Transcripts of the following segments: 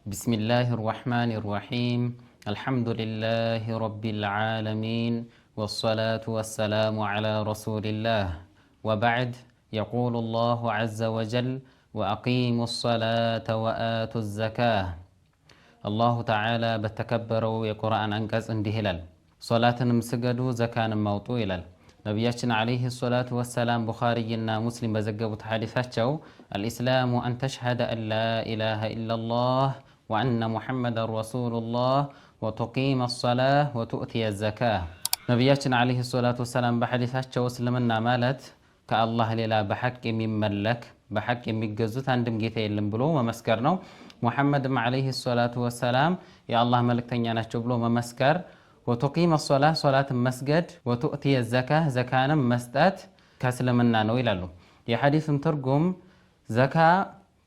بسم الله الرحمن الرحيم، الحمد لله رب العالمين، والصلاة والسلام على رسول الله، وبعد. يقول الله عز وجل: وأقيموا الصلاة وآتوا الزكاة። አላሁ ተዓላ በተከበረው የቁርአን አንቀጽ እንዲህ ይላል፣ ሶላትንም ስገዱ ዘካንም አውጡ ይላል። ነቢያችን ዓለይሂ ሰላቱ ወሰላም ቡኻሪይና ሙስሊም በዘገቡት ሐዲሳቸው الإسلام أن تشهد أن لا إله إلا الله وأن محمدا رسول الله وتقيم الصلاة وتؤتي الزكاة። ነቢያችን ዓለይሂ ሰላቱ ወሰላም በሐዲሳቸው እስልምና ማለት ከአላህ ሌላ በሐቅ የሚመለክ፣ በሐቅ የሚገዙት አንድም ጌታ የለም ብሎ መመስከር ነው። ሙሐመድም ዓለይሂ ሰላቱ ወሰላም የአላህ መልእክተኛ ናቸው ብሎ መመስከር፣ وتقيم الصلاة ሶላትን መስገድ፣ وتؤتي الزكاة ዘካንም መስጠት ከእስልምና ነው ይላሉ። የሐዲሱን ትርጉም ዘካ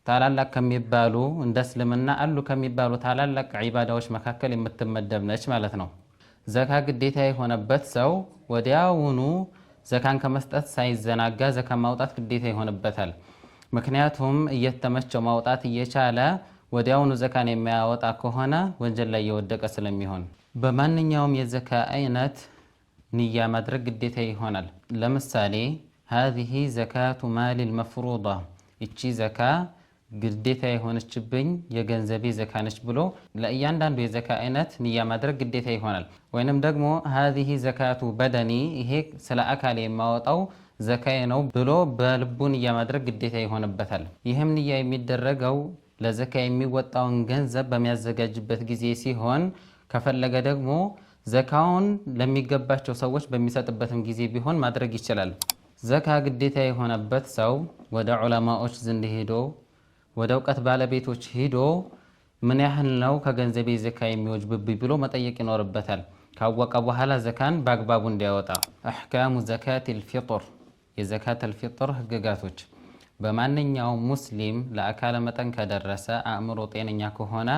ታላላቅ ከሚባሉ፣ እንደ እስልምና አሉ ከሚባሉ ታላላቅ ዒባዳዎች መካከል የምትመደብ ነች ማለት ነው። ዘካ ግዴታ የሆነበት ሰው ወዲያውኑ ዘካን ከመስጠት ሳይዘናጋ ዘካን ማውጣት ግዴታ ይሆንበታል። ምክንያቱም እየተመቸው ማውጣት እየቻለ ወዲያውኑ ዘካን የማያወጣ ከሆነ ወንጀል ላይ እየወደቀ ስለሚሆን። በማንኛውም የዘካ አይነት ንያ ማድረግ ግዴታ ይሆናል። ለምሳሌ هذه زكاة مالي المفروضة፣ ይቺ ዘካ ግዴታ የሆነችብኝ የገንዘቤ ዘካ ነች ብሎ ለእያንዳንዱ የዘካ አይነት ንያ ማድረግ ግዴታ ይሆናል። ወይንም ደግሞ هذه زكاة بدني፣ ይሄ ስለ አካል የማወጣው ዘካዬ ነው ብሎ በልቡ ንያ ማድረግ ግዴታ ይሆንበታል። ይህም ንያ የሚደረገው ለዘካ የሚወጣውን ገንዘብ በሚያዘጋጅበት ጊዜ ሲሆን ከፈለገ ደግሞ ዘካውን ለሚገባቸው ሰዎች በሚሰጥበትም ጊዜ ቢሆን ማድረግ ይችላል። ዘካ ግዴታ የሆነበት ሰው ወደ ዑለማዎች ዘንድ ሄዶ፣ ወደ እውቀት ባለቤቶች ሂዶ ምን ያህል ነው ከገንዘቤ ዘካ የሚወጅብብኝ ብሎ መጠየቅ ይኖርበታል። ካወቀ በኋላ ዘካን በአግባቡ እንዲያወጣ። أحكام زكاة الفطر፣ የዘካት አልፊጥር ህግጋቶች። በማንኛውም ሙስሊም ለአካለ መጠን ከደረሰ፣ አእምሮ ጤነኛ ከሆነ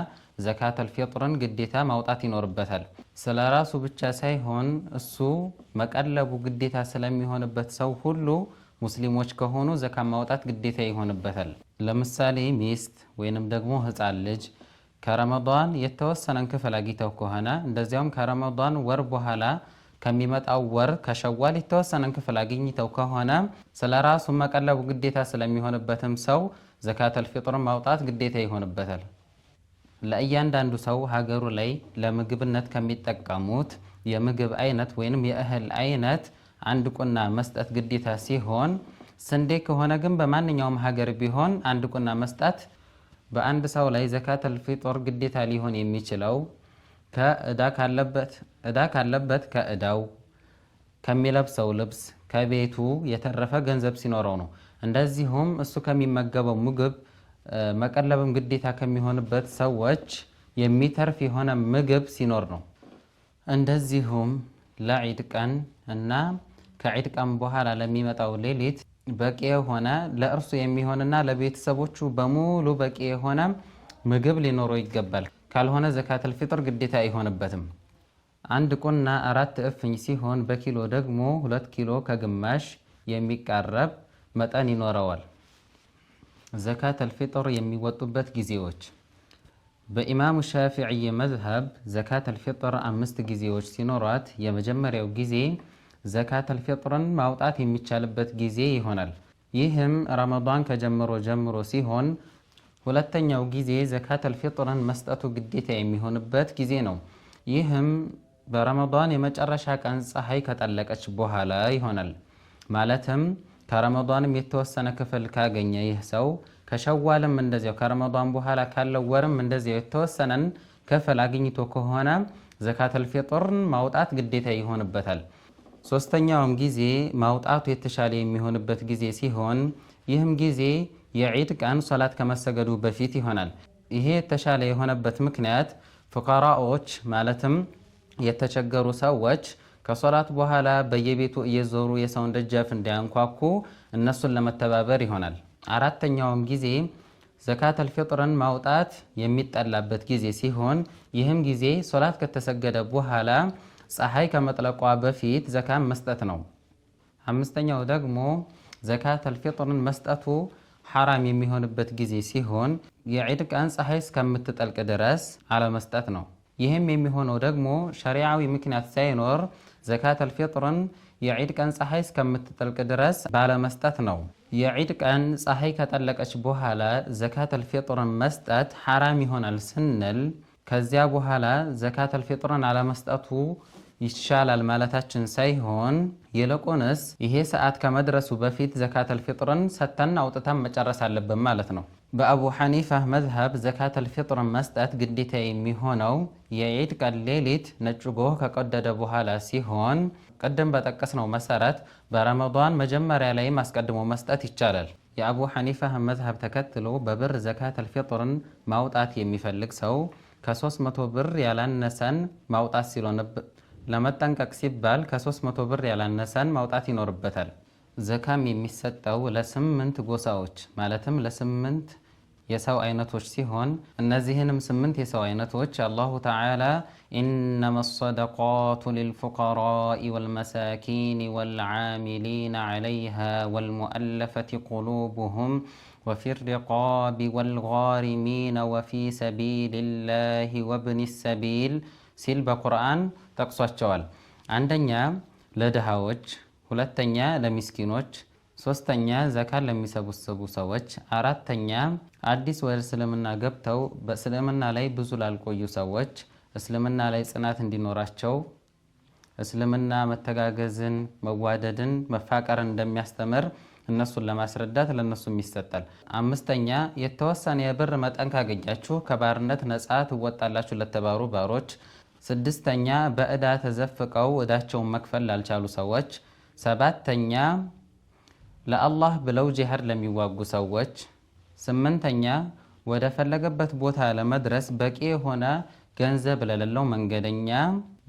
ዘካት አልፊጥርን ግዴታ ማውጣት ይኖርበታል። ስለ ራሱ ብቻ ሳይሆን እሱ መቀለቡ ግዴታ ስለሚሆንበት ሰው ሁሉ ሙስሊሞች ከሆኑ ዘካ ማውጣት ግዴታ ይሆንበታል። ለምሳሌ ሚስት ወይንም ደግሞ ህፃን ልጅ ከረመዳን የተወሰነን ክፍል አግኝተው ከሆነ፣ እንደዚያውም ከረመዳን ወር በኋላ ከሚመጣው ወር ከሸዋል የተወሰነን ክፍል አግኝተው ከሆነ ስለ ራሱ መቀለቡ ግዴታ ስለሚሆንበትም ሰው ዘካተል ፊጥርን ማውጣት ግዴታ ይሆንበታል። ለእያንዳንዱ ሰው ሀገሩ ላይ ለምግብነት ከሚጠቀሙት የምግብ አይነት ወይንም የእህል አይነት አንድ ቁና መስጠት ግዴታ ሲሆን ስንዴ ከሆነ ግን በማንኛውም ሀገር ቢሆን አንድ ቁና መስጠት። በአንድ ሰው ላይ ዘካተል ፊጥር ግዴታ ሊሆን የሚችለው ከእዳ ካለበት፣ እዳ ካለበት ከእዳው፣ ከሚለብሰው ልብስ፣ ከቤቱ የተረፈ ገንዘብ ሲኖረው ነው። እንደዚሁም እሱ ከሚመገበው ምግብ መቀለብም ግዴታ ከሚሆንበት ሰዎች የሚተርፍ የሆነ ምግብ ሲኖር ነው። እንደዚሁም ለዒድ ቀን እና ከዒድ ቀን በኋላ ለሚመጣው ሌሊት በቂ የሆነ፣ ለእርሱ የሚሆንና ለቤተሰቦቹ በሙሉ በቂ የሆነ ምግብ ሊኖረው ይገባል። ካልሆነ ዘካተል ፊጥር ግዴታ አይሆንበትም። አንድ ቁና 4 እፍኝ ሲሆን በኪሎ ደግሞ 2 ኪሎ ከግማሽ የሚቃረብ መጠን ይኖረዋል። ዘካተል ፊጥር የሚወጡበት ጊዜዎች። በኢማሙ ሻፊዕይ መዝሀብ ዘካተል ፊጥር አምስት ጊዜዎች ሲኖሯት የመጀመሪያው ጊዜ ዘካተል ፊጥርን ማውጣት የሚቻልበት ጊዜ ይሆናል። ይህም ረመዳን ከጀምሮ ጀምሮ ሲሆን ሁለተኛው ጊዜ ዘካተል ፊጥርን መስጠቱ ግዴታ የሚሆንበት ጊዜ ነው። ይህም በረመዳን የመጨረሻ ቀን ፀሐይ ከጠለቀች በኋላ ይሆናል። ማለትም ከረመዳንም የተወሰነ ክፍል ካገኘ ይህ ሰው፣ ከሸዋልም እንደዚያው፣ ከረመዳን በኋላ ካለው ወርም እንደዚያው የተወሰነን ክፍል አግኝቶ ከሆነ ዘካተል ፊጥርን ማውጣት ግዴታ ይሆንበታል። ሶስተኛውም ጊዜ ማውጣቱ የተሻለ የሚሆንበት ጊዜ ሲሆን ይህም ጊዜ የዒድ ቀን ሶላት ከመሰገዱ በፊት ይሆናል። ይሄ የተሻለ የሆነበት ምክንያት ፉቀራዎች ማለትም የተቸገሩ ሰዎች ከሶላት በኋላ በየቤቱ እየዞሩ የሰውን ደጃፍ እንዳያንኳኩ እነሱን ለመተባበር ይሆናል። አራተኛውም ጊዜ ዘካተል ፊጥርን ማውጣት የሚጠላበት ጊዜ ሲሆን ይህም ጊዜ ሶላት ከተሰገደ በኋላ ፀሐይ ከመጥለቋ በፊት ዘካን መስጠት ነው። አምስተኛው ደግሞ ዘካተል ፊጥርን መስጠቱ ሐራም የሚሆንበት ጊዜ ሲሆን የዒድ ቀን ፀሐይ እስከምትጠልቅ ድረስ አለመስጠት ነው። ይህም የሚሆነው ደግሞ ሸሪዓዊ ምክንያት ሳይኖር ዘካተል ፊጥርን የዒድ ቀን ፀሐይ እስከምትጠልቅ ድረስ ባለመስጠት ነው። የዒድ ቀን ፀሐይ ከጠለቀች በኋላ ዘካተል ፊጥርን መስጠት ሐራም ይሆናል ስንል ከዚያ በኋላ ዘካተል ፊጥርን አለመስጠቱ ይሻላል ማለታችን ሳይሆን ይልቁንስ ይሄ ሰዓት ከመድረሱ በፊት ዘካተል ፊጥርን ሰተን አውጥተን መጨረስ አለብን ማለት ነው። በአቡ ሐኒፋ መዝሀብ ዘካተል ፊጥርን መስጠት ግዴታ የሚሆነው የዒድ ቀን ሌሊት ነጭ ጎህ ከቀደደ በኋላ ሲሆን ቅድም በጠቀስነው መሰረት በረመዳን መጀመሪያ ላይም አስቀድሞ መስጠት ይቻላል። የአቡ ሐኒፋ መዝሀብ ተከትሎ በብር ዘካተል ፊጥርን ማውጣት የሚፈልግ ሰው ከ300 ብር ያላነሰን ማውጣት ሲሎንብ ለመጠንቀቅ ሲባል ከ300 ብር ያላነሰን ማውጣት ይኖርበታል። ዘካም የሚሰጠው ለ8 ጎሳዎች ማለትም ለ8 የሰው አይነቶች ሲሆን እነዚህንም 8 የሰው አይነቶች አላሁ ተዓላ ኢነማ ሰደቃቱ ሊልፉቀራኢ ወልመሳኪን ወልዓሚሊነ ዐለይሃ ወልሙአለፈቲ ቁሉቡሁም ወፊ ሪቃቢ ወልጋሪሚነ ወፊ ሰቢልላሂ ወብኒ ሰቢል ሲል በቁርአን ጠቅሷቸዋል። አንደኛ ለድሃዎች፣ ሁለተኛ ለሚስኪኖች፣ ሶስተኛ ዘካን ለሚሰበስቡ ሰዎች፣ አራተኛ አዲስ ወደ እስልምና ገብተው በእስልምና ላይ ብዙ ላልቆዩ ሰዎች እስልምና ላይ ጽናት እንዲኖራቸው እስልምና መተጋገዝን፣ መዋደድን፣ መፋቀርን እንደሚያስተምር እነሱን ለማስረዳት ለነሱም ይሰጣል። አምስተኛ የተወሰነ የብር መጠን ካገኛችሁ ከባርነት ነፃ ትወጣላችሁ ለተባሩ ባሮች። ስድስተኛ በዕዳ ተዘፍቀው ዕዳቸውን መክፈል ላልቻሉ ሰዎች። ሰባተኛ ለአላህ ብለው ጂሃድ ለሚዋጉ ሰዎች። ስምንተኛ ወደ ፈለገበት ቦታ ለመድረስ በቂ የሆነ ገንዘብ ለሌለው መንገደኛ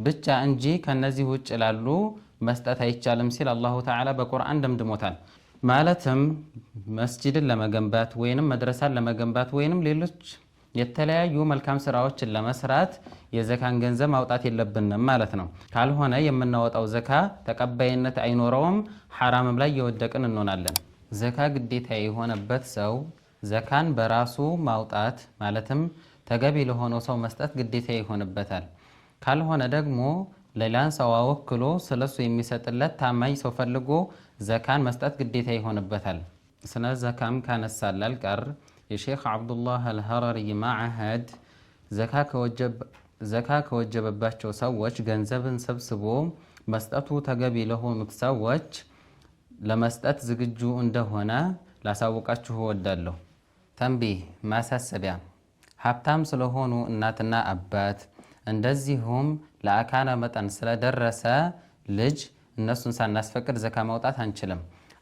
ብቻ እንጂ ከነዚህ ውጭ ላሉ መስጠት አይቻልም ሲል አላሁ ተዓላ በቁርአን ደምድሞታል። ማለትም መስጂድን ለመገንባት ወይንም መድረሳን ለመገንባት ወይንም ሌሎች የተለያዩ መልካም ስራዎችን ለመስራት የዘካን ገንዘብ ማውጣት የለብንም ማለት ነው። ካልሆነ የምናወጣው ዘካ ተቀባይነት አይኖረውም፣ ሐራምም ላይ የወደቅን እንሆናለን። ዘካ ግዴታ የሆነበት ሰው ዘካን በራሱ ማውጣት ማለትም ተገቢ ለሆነው ሰው መስጠት ግዴታ ይሆንበታል። ካልሆነ ደግሞ ሌላን ሰው አወክሎ ስለሱ የሚሰጥለት ታማኝ ሰው ፈልጎ ዘካን መስጠት ግዴታ ይሆንበታል። ስለ ዘካም ካነሳን ላልቀር የሼክ ዓብዱላህ አልሀረሪ ማዕሀድ ዘካ ከወጀበባቸው ሰዎች ገንዘብን ሰብስቦ መስጠቱ ተገቢ ለሆኑት ሰዎች ለመስጠት ዝግጁ እንደሆነ ላሳውቃችሁ እወዳለሁ። ተንቢህ ማሳሰቢያ፣ ሀብታም ስለሆኑ እናትና አባት እንደዚሁም ለአካለ መጠን ስለደረሰ ልጅ እነሱን ሳናስፈቅድ ዘካ ማውጣት አንችልም።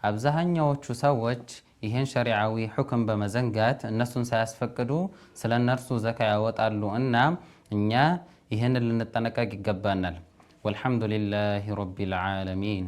አብዛኛዎቹ ሰዎች ይህን ሸሪዓዊ ሁክም በመዘንጋት እነሱን ሳያስፈቅዱ ስለ እነርሱ ዘካ ያወጣሉ እና እኛ ይህንን ልንጠነቀቅ ይገባናል። ወልሐምዱሊላሂ ረቢል ዓለሚን።